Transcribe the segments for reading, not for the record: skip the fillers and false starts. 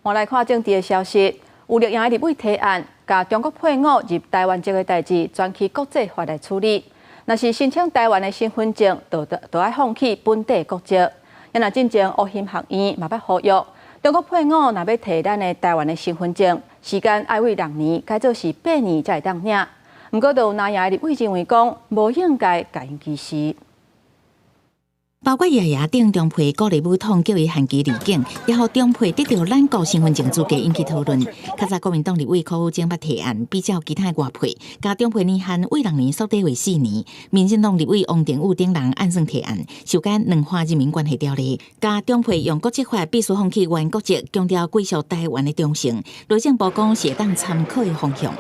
我來看政治的消息，有綠營的立委提案，共中國配偶入台灣籍的代誌轉去國際法來處理。若是申請台灣的身份證，就愛放棄本地國籍。若進前烏欣學院嘛捌呼籲，中國配偶若欲提咱的台灣的身份證，時間愛為六年改做是八年才會當領。毋過，就有藍營的立委認為講，無應該共𪜶歧視。包括爺爺等中配鼓勵武統叫伊限期離境，也予中配得著咱國身份證資格引起討論。較早國民黨立委柯宇正捌提案，比照其他外配，共中配年限為六年縮短為四年。民進黨立委王定宇等人按算提案，修改兩岸人民關係條例，共中配用國籍法必須放棄原國籍，強調歸屬台灣的忠誠。內政部講是會當參考的方向。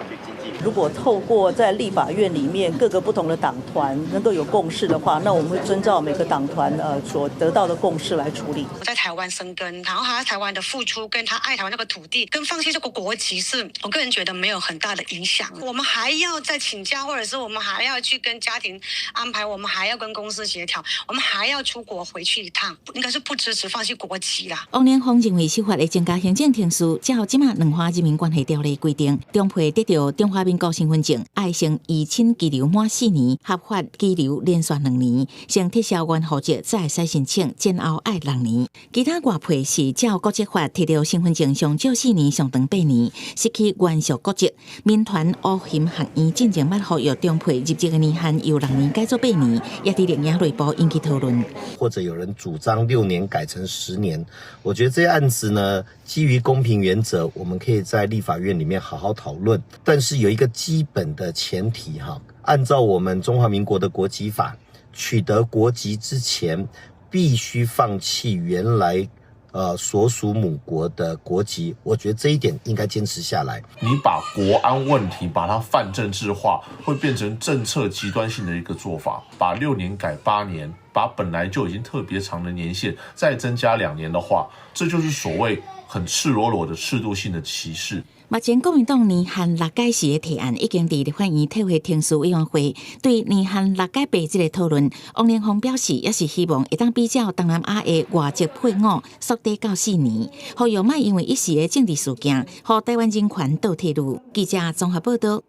如果透過在立法院裡面各個不同的黨團能夠有共識的話，那我們會遵照每個黨團所得到的共識來處理。我在台灣生根，然後他在台灣的付出，跟他愛台灣那個土地，跟放棄這個國籍，是我個人覺得沒有很大的影響。我們還要再請假，或者是我們還要去跟家庭安排，我們還要跟公司協調，我們還要出國回去一趟，應該是不支持放棄國籍啦。王連峰認為修法會增加行政程序，照這馬兩岸人民關係條例規定，中配得著中華民國身份證，愛先依親居留滿四年，合法居留連續兩年，先撤銷原戶籍，才會使申請，前後愛六年。其他外配是照國籍法提著身份證上少四年，上長八年，失去原屬國籍。民團烏欣學院進前捌呼籲中配入籍的年限由六年改做八年，也佇綠營內部引起討論。或者有人主張6年改成10年，我覺得這案子呢，基於公平原則，我們可以在立法院裡面好好討論。但是有一個基本的前提哈，按照我們中華民國的國籍法，取得國籍之前，必須放棄原來所屬母國的國籍。我覺得這一點應該堅持下來。你把國安問題把它泛政治化，會變成政策極端性的一個做法。把6年改八年，把本來就已經特別長的年限再增加2年的話，這就是所謂很赤裸裸的制度性的歧視。目前國民黨年限六改四的提案已經佇立法院退回程序委員會，對年限六改八這個討論，王連峰表示也是希望會當比照東南亞的外籍配偶縮短到四年，呼籲莫因為一時的政治事件，予台灣人權倒退路。記者綜合報道。